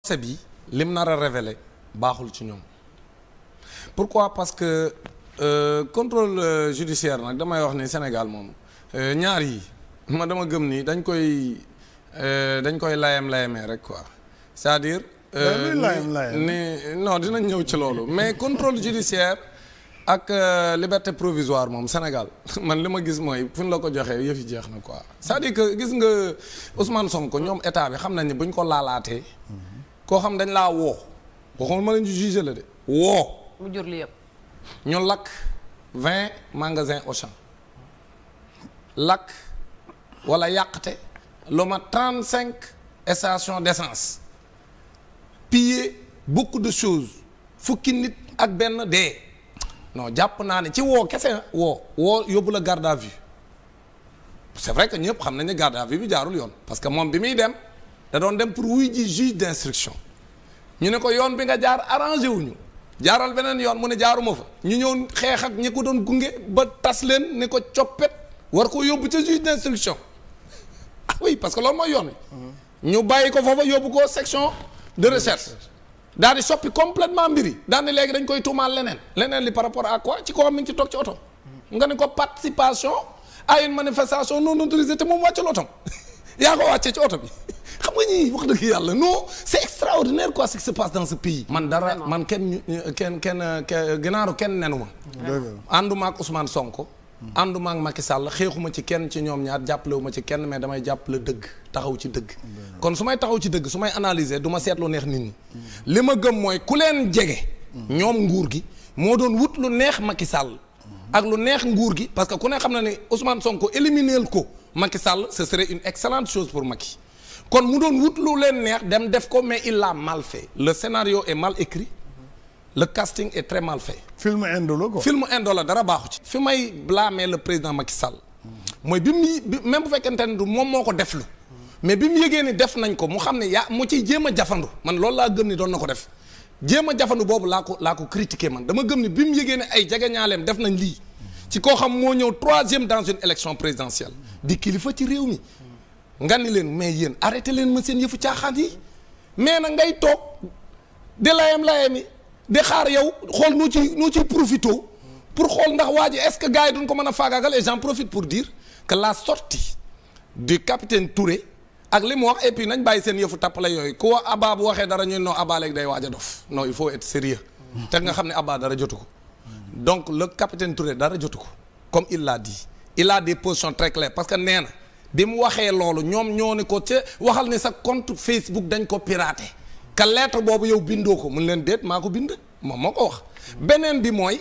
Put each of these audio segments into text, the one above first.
procès bi lim nar a révélé baaxul ci ñoom pourquoi parce que contrôle judiciaire nag damay wax ni Sénégal moom ñaar yi ma dama gëm ni dañ koy layamee rek quoi c'est-à-dire ni non dinañ ñëw ci loolu mais contrôle judiciaire ak liberté provisoire moom Sénégal man li ma gis mooy fu ñu la ko joxee yëfi jeex na quoi c'est-à-dire que gis nga Ousmane Sonko ñoom état bi xam nañ ni buñ ko laalaatee koo xam dañ laa woo waxoon ma leen di jugé la de woo mu jur li yëpp ñu lakk 20 magasins Auchan lakk wala yàqte lu ma 35 stations d'essence piller beaucoup de choses fukki nit ak benn dee non jàpp naa ne ci woo kese woo yóbbu la garde à vue c'est vrai que ñëpp xam nañ ne garde à vue bi jaarul yoon parce que moom bi muy dem da doon dem pour wuy ji juge d'instruction ñu ne ko yoon bi nga jaar arrangé wuñu jaaral beneen yoon mu ne jaaruma fa ñu ñëw xeex ak ñi ko doon gunge ba tas leen ni ko coppet war ko yóbbu ca juge d'instruction ah oui parce que loolu mooy yoon wi ñu bàyyi ko foofa yóbbu ko section de recherche daal di soppi complètement mbiri daal di léegi dañ koy tuumaal leneen li par rapport à quoi ci koo xam mi ngi ci toog ci oto nga ne ko participation à une manifestation non autorisée te moom wàccal otom yaa ko wàccee ci oto bi xam nga ñii wax dëgg yàlla non c'est extraordinaire quoi ce qui se passe dans ce pays. man dara man kenn gënaaru kenn nenu ma. ànduma ak Ousmane Sonko. ànduma ak Macky Sall xeexuma ci kenn ci ñoom ñaar jàppalewuma ci kenn mais damay jàppale dëgg taxaw ci dëgg. kon su may taxaw ci dëgg su may analyser du ma seetlu neex nit ñi. li ma gëm mooy ku leen jege. ñoom nguur gi moo doon wut lu neex Macky Sall. ak lu neex nguur gi parce que ku ne xam na ne Ousmane Sonko éliminer ko Macky Sall ce serait une excellente chose pour Macky. kon mu doon wut lu leen neex dem def ko mais il l'a mal fait le scénario est mal écrit le casting est très mal fait. film indo la quoi. film indo la dara baaxu ci. fi may blâmer le président Macky Sall. mooy bi mu même bu fekkente ne du moom moo ko deflu mais bi mu yëgee ni def nañ ko mu xam ne mu ciy jéem a jafandu man loolu laa gëm ni doon na ko def jéem a jafandu boobu laa ko critiquer man dama gëm ni bi mu yëgee ne ay jegeñaaleem def nañ lii ci koo xam moo ñëw 3e dans une élection présidentielle di kilifa ci réew mi. nga ni leen mais yéen arrêté leen ma seen yëfu caaxaan yi mais nag ngay toog di layam yi di xaar yow xool noo ciy profité pour xool ndax waa ji est-ce que gars yi duñ ko mën a faagaagal et j'en profite pour dire que la sortie du capitaine Touré ak li mu wax et puis nañ bàyyi seen yëfu tappale yooyu ku Abba bu waxee dara ñun non Abba léegi day waaj a dof non il faut être sérieux te nga xam ne Abba dara jotu ko donc le capitaine Touré dara jotu ko comme il l'a dit il a des positions très claires parce que nee na bi mu waxee loolu ñoom ñoo ne ko ca waxal ni sa compte Facebook dañ ko piraté ka lettre boobu yow bindoo ko mun leen déet maa ko bind moom moo ko wax beneen bi mooy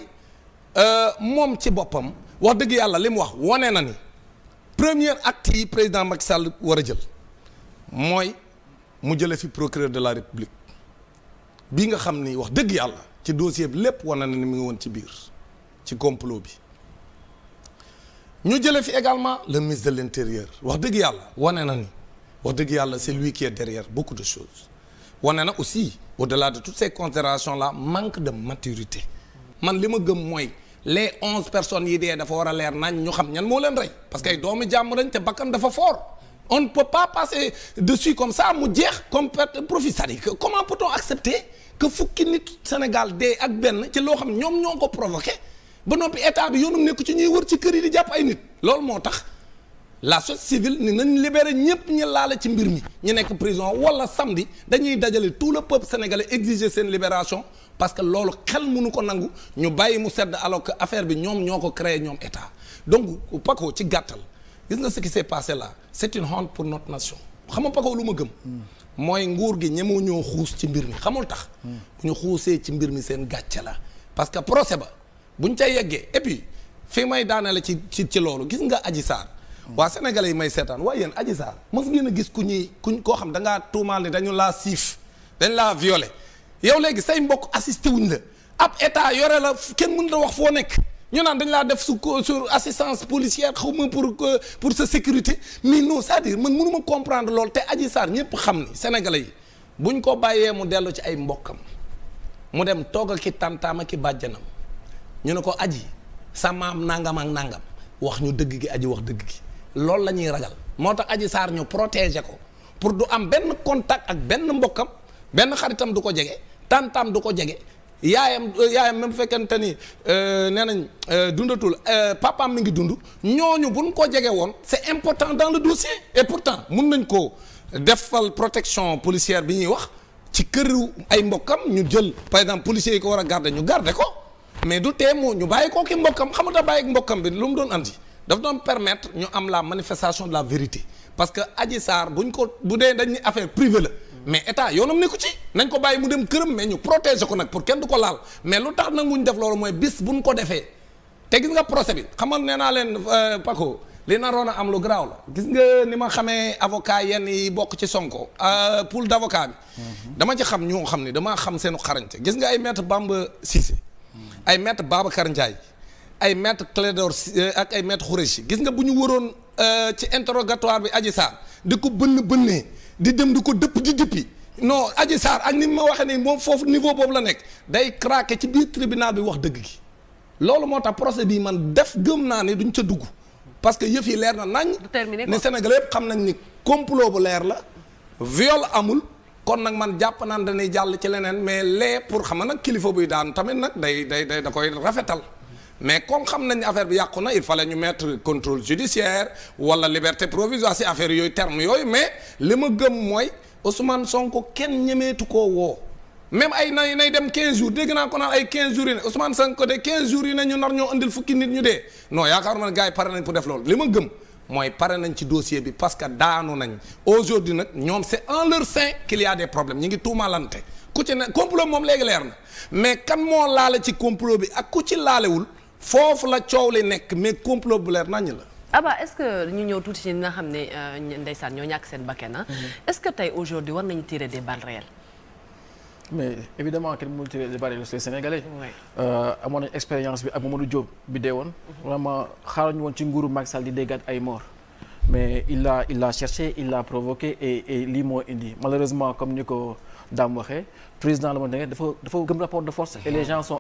moom ci boppam wax dëgg yàlla li mu wax wane na ni premier acte yi président Macky Sall war a jël mooy mu jële fi procureur de la République bi nga xam ni wax dëgg yàlla ci dossier bi lépp wane na ni mu ngi woon ci biir ci complot bi ñu jëlee fi également le ministre de l'Intérieur wax dëgg yàlla wane na ni wax dëgg yàlla c'est lui qui est derrière beaucoup de choses wane na aussi au-delà de toutes ces considérations là manque de maturité man li ma gëm mooy les 11 personnes yi dee dafa war a leer nañ ñu xam ñan moo leen rey parce que ay doomu jàmm lañ te bakkan dafa fort on ne peut pas passer dessus comme ça mu jeex comme profit c'est-à-dire comment peut-on accepter que fukki nit Sénégal dee ak benn ci loo xam ñoom ñoo ko provoqué ba noppi état bi yoonum nekk ci ñuy wër ci kër yi di jàpp ay nit loolu moo tax la société civile ni nañ libérer ñëpp ñi laale ci mbir mi ñu nekk prison wala samedi dañuy dajale tout le peuple sénégalais exiger seen libération parce que loolu xel mënu ko nangu ñu bàyyi mu sedd alors que affaire bi ñoom ñoo ko créé ñoom état donc Paco ci gàttal gis nga ce qui s'est passé là c'est une honte pour notre nation xam nga Paco lu ma gëm mooy nguur gi ñemoo ñoo xuus ci mbir mi xamul tax bu ñu xuusee ci mbir mi seen gàcce la parce que procès ba buñ ca yeggee et puis fi may daanale ci loolu gis nga Adji Sarr waa sénégalais yi may seetaan waaye yéen Adji Sarr mos ngeen a gis koo xam da ngaa tuumaal ni dañu laa siif dañ laa violé yow léegi say mbokk assisté wuñ la ab état yore la kenn mënut a wax foo nekk ñu naan dañ laa def sur assistance policière xaw ma pour sa sécurité mais non c'est-à-dire man mënuma comprendre loolu te Adji Sarr ñëpp xam ni sénégalais yi buñ ko bàyyee mu dellu ci ay mbokkam mu dem toog ak ki tantaam ak ki bàjjanam ñu ne ko aji sa maam nangam ak nangam wax ñu dëgg gi aji wax dëgg gi loolu la ñuy ragal moo tax Adji Sarr ñu protéger ko pour du am benn contact ak benn mbokkam benn xaritam du ko jege tantam du ko jege yaayam même bu fekkente ni nee nañ dundatul papaam mi ngi dund ñooñu buñ ko jege woon c'est important dans le dossier et pourtant mun nañ ko defal protection policière bi ñuy wax ci këru ay mbokkam ñu jël par exemple policiers yi ko war a garder ñu garder ko mais du teemu ñu bàyyi ko ki mbokkam xam nga bàyyi mbokkam bi lu mu doon andi daf doon permettre ñu am la manifestation de la vérité parce que Adji Sarr buñ ko bu dee dañ ni affaire privée la mais état yoonam nekku ci nañ ko bàyyi mu dem këram mais ñu protéger ko nag pour kenn du ko laal mais lu tax nag muñ def loolu mooy bis buñ ko defee te gis nga procès bi xamal nee naa leen Paco li naroon a am lu garaaw la gis nga ni ma xamee avocat yenn yi bokk ci Sonko pool d'avocat bi dama ci xam ñoo xam ne damaa xam seenu xarañte gis nga ay maître Bamba Cissé ay maître Babacar Ndiaye ay maître Clédor ak ay maître Khoureyssi gis nga bu ñu waroon ci interrogatoire bi Adji Sarr di ko bënnee di dem di ko dëppi non Adji Sarr ak ni ma waxee ni moom foofu niveau boobu la nekk day craquer ci biir tribunal bi wax dëgg gi loolu moo tax procès bii man gëm naa ne duñ ca dugg parce que yëf yi leer na nañ ni Sénégalais yëpp xam nañ ni complot bu leer la viol amul kon nag man jàpp naan dañuy jàll ci leneen mais pour xam nga nag kilifa buy daan tamit nag day da koy rafetal mais comme xam nañ affaire bi yàqu na il fallait ñu mettre contrôle judiciaire wala liberté provisoire si affaire yooyu terme yooyu mais li ma gëm mooy Ousmane Sonko kenn ñemeetu koo woo même ay nay dem 15 jours dégg naa ko naan ay 15 jours yi ne Ousmane Sonko de 15 jours yi ne ñu nar ñoo andil fukki nit ñu dee non yaakaaruma ne gars yi pare nañ pour def loolu li ma gëm mooy pare nañ ci dossier bi parce que daanu nañ aujourd'hui nag ñoom c'est en leur sein qu'il y a des problèmes ñu ngi tuumalante ku ci ne complot moom léegi leer na mais kan moo laale ci complot bi ak ku ci laalewul foofu la coow li nekk mais complot bu leer nañ la. Aba est-ce que ñu ñëw tuuti ci ñi nga xam ne ndeysaan ñoo ñàkk seen bakkan est-ce que tey aujourd'hui war nañu tirer des balles réelles. mais évidemment kenn mënul tirer des balles réelles les Sénégalais. amoon nañ expérience bi ak Mamadou Diop bi dee woon. vraiment xaaruñu woon ci nguuru Macky Sall di déggaat ay morts. mais il l'a cherché il l'a provoqué et lii moo indi malheureusement comme ni ko Dame waxee président la ma dafa gëm rapport de force et les gens sont